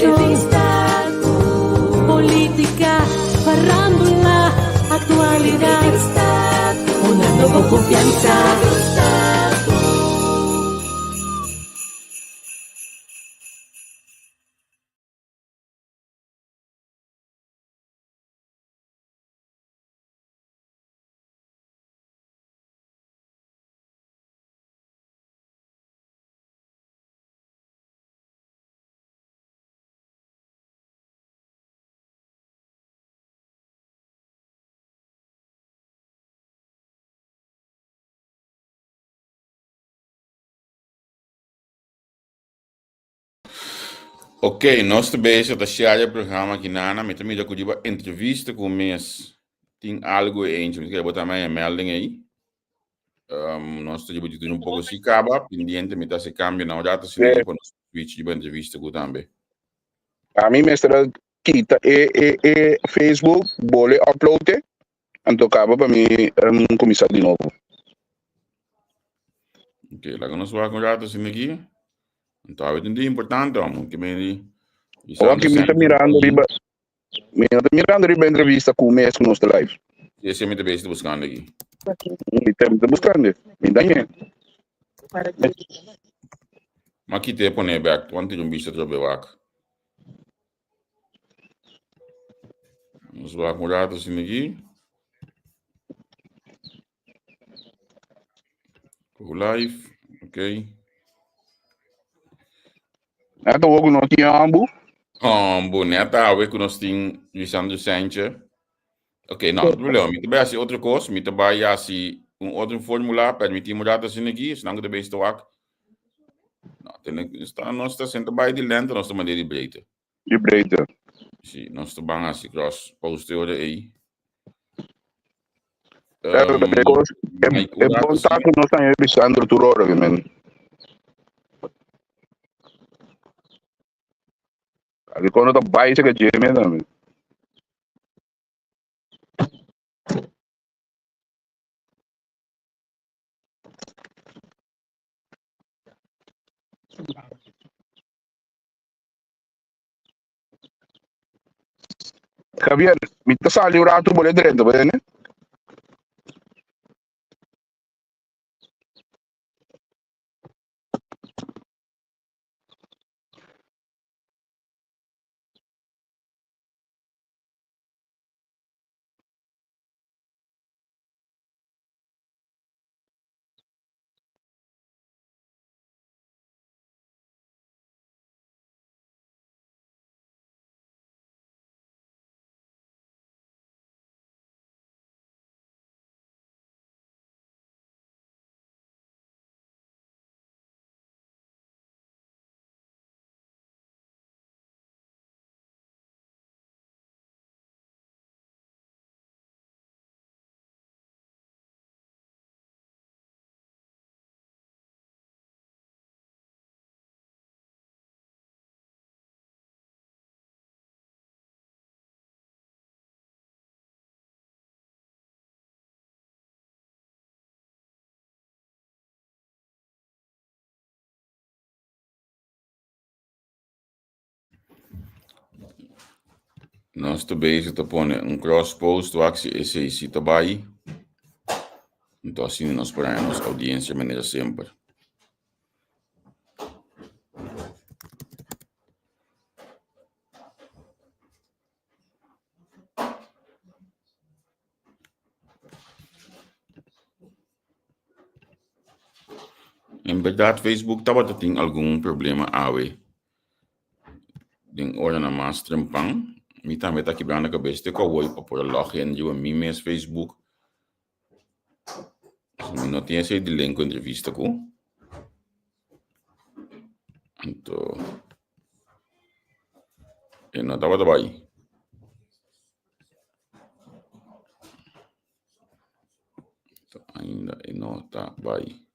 Informashon, polítika, farándula, aktualidat, Hunando bo konfiansa. Ok, nos ta bezig ta share e programa aki nana. Mi ta mira ku riba entrevista ku mes tin algu eentje. Mi ta kere bota mi melding ei. Um, nos ta riba un poco si caba, pendiente mi ta hace cambio na un rato si no pa nos switch riba entrevista ku tambe. A mi mester kita e e e Facebook, bole upload e, anto caba pa mi um, cuminsa di nobo. Ok, laga nos wak un rato sin aki. Anto awe tin dia importante, amo, que me di Ora que mi ta mirando riba Mi no ta mirando riba entrevista ku mes ku nos ta live. Ese mi ta bezig ta buskando aki. Mi ta mi ta buskando. Mi ta ñe. Ma kita e pone bek. Wan tira un bista trobe wak. Nos wak un rato asina aki. Go live, ok. Neta wou ku nos tin ambu. Ambu, neta awe ku nos tin Lisandro Sanchez. Ok, no, no problema. Mi ta bai hasi otro kos. Mi ta bai hasi un otro formula. Permití un rato asina aki. Esnan ku ta bezig ta wak. No, tene, sta, nos ta senta bai di lente, nos ta mand'é di breedte. Di breedte. Sí, nos ta ban hasi cross post e ora ei. Pero Um, e kos, e, mai e un rato bon ta asina. ku nos taña Lisandro tur ora, ke men. Aki kono ta bai seka dje men tambe. Javier, mi ta sali un rato bole drenta, bo tende? Nos ta bezig ta pone un cross post wak si esei si ta bai. Enton asina nos por haña nos audiencia manera semper. En berdad Facebook tabata tin algun problema awe. Den oranan mas trempan. Mi tambe ta kibrando kabes te ku awor pa por a log in riba mi mes Facebook. Mi no tin esei di link ku entrevista ku. Anto e no tabata bai. Ainda e no ta bai.